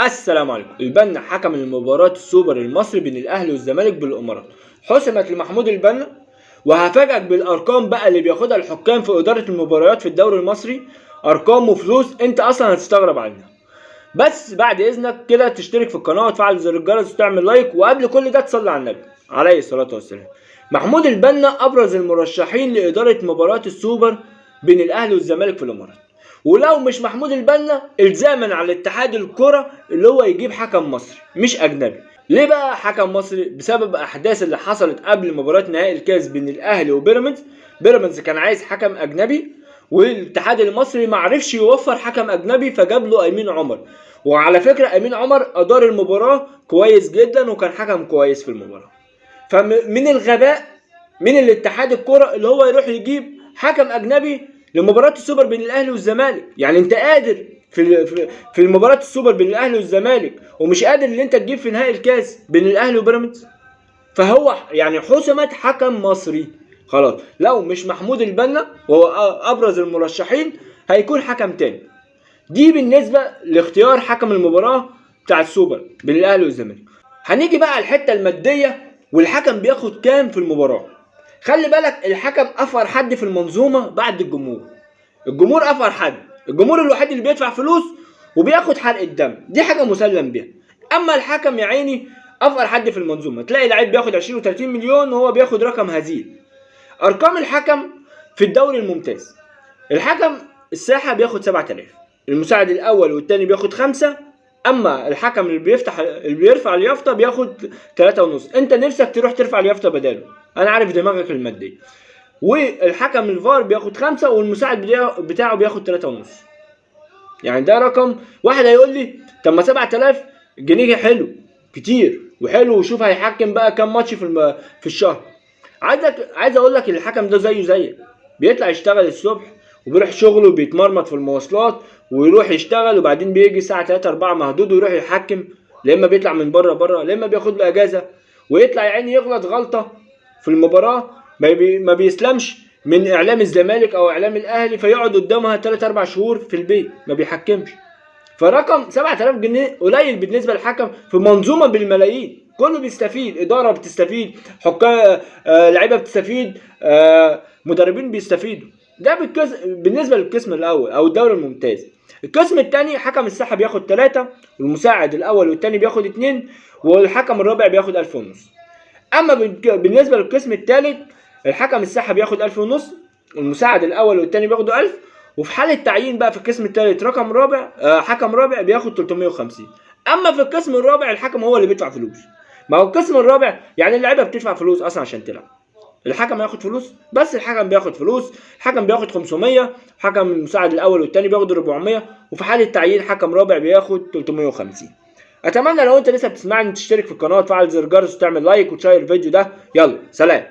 السلام عليكم. البنا حكم المباراة السوبر المصري بين الاهلي والزمالك بالامارات، حسمت لمحمود البنا. وهفاجئك بالارقام بقى اللي بياخدها الحكام في ادارة المباريات في الدوري المصري، ارقام وفلوس انت اصلا هتستغرب عنها. بس بعد اذنك كده تشترك في القناة وتفعل زر الجرس وتعمل لايك، وقبل كل ده تصلي على النبي عليه الصلاة والسلام. محمود البنا ابرز المرشحين لادارة مباراة السوبر بين الاهلي والزمالك في الامارات، ولو مش محمود البنا الزاما على اتحاد الكره اللي هو يجيب حكم مصري مش اجنبي. ليه بقى حكم مصري؟ بسبب احداث اللي حصلت قبل مباراة نهائي الكاس بين الاهلي وبيراميدز. بيراميدز كان عايز حكم اجنبي، والاتحاد المصري ما عرفش يوفر حكم اجنبي، فجاب له امين عمر. وعلى فكرة امين عمر ادار المباراة كويس جدا وكان حكم كويس في المباراة. فمن الغباء من الاتحاد الكره اللي هو يروح يجيب حكم اجنبي لمباراة السوبر بين الاهلي والزمالك. يعني انت قادر في المباراة السوبر بين الاهلي والزمالك، ومش قادر ان انت تجيب في نهائي الكاس بين الاهلي وبيراميدز. فهو يعني حسمت حكم مصري خلاص. لو مش محمود البنا وهو ابرز المرشحين هيكون حكم تاني. دي بالنسبة لاختيار حكم المباراة بتاع السوبر بين الاهلي والزمالك. هنيجي بقى على الحتة المادية والحكم بياخد كام في المباراة. خلي بالك الحكم افقر حد في المنظومة بعد الجمهور. الجمهور افقر حد، الجمهور الوحيد اللي بيدفع فلوس وبياخد حرق الدم، دي حاجة مسلم بيها. اما الحكم يا عيني افقر حد في المنظومة، تلاقي لعيب بياخد 20 و30 مليون وهو بياخد رقم هزيل. ارقام الحكم في الدوري الممتاز: الحكم الساحة بياخد 7000، المساعد الاول والثاني بياخد 5، اما الحكم اللي بيفتح اللي بيرفع اليافطه بياخد 3.5. انت نفسك تروح ترفع اليافطه بداله، انا عارف دماغك المادية. والحكم الفار بياخد 5، والمساعد بتاعه بياخد 3.5. يعني ده رقم. واحد هيقول لي طب ما 7000 جنيه حلو كتير وحلو، وشوف هيحكم بقى كام ماتش في الشهر. عايز اقول لك الحكم ده زيه زيك، بيطلع يشتغل الصبح وبيروح شغله وبيتمرمط في المواصلات ويروح يشتغل، وبعدين بيجي الساعة 3 4 مهدود ويروح يحكم، لا اما بيطلع من بره لا اما بياخد له اجازه، ويطلع يا عيني يغلط غلطه في المباراة ما بيسلمش من اعلام الزمالك او اعلام الاهلي، فيقعد قدامها 3 4 شهور في البيت ما بيحكمش. فرقم 7000 جنيه قليل بالنسبة للحكم في منظومة بالملايين، كله بيستفيد، ادارة بتستفيد، حكام لعيبة بتستفيد، مدربين بيستفيدوا. ده بالنسبة للقسم الاول او الدوري الممتاز. القسم الثاني حكم الساحة بياخد 3، والمساعد الاول والثاني بياخد 2، والحكم الرابع بياخد 1500. اما بالنسبة للقسم الثالث الحكم الساحة بياخد 1500، والمساعد الاول والثاني بياخدوا 1000، وفي حاله تعيين بقى في القسم الثالث رقم رابع حكم رابع بياخد 350. اما في القسم الرابع الحكم هو اللي بيدفع فلوس. ما هو القسم الرابع يعني اللعيبة بتدفع فلوس اصلا عشان تلعب، الحكم هياخد فلوس، بس الحكم بياخد فلوس. الحكم بياخد 500، حكم المساعد الاول والثاني بياخد 400، وفي حاله تعيين حكم رابع بياخد 350. اتمنى لو انت لسه بتسمعني تشترك في القناة وتفعل زر الجرس وتعمل لايك وتشير الفيديو ده. يلا سلام.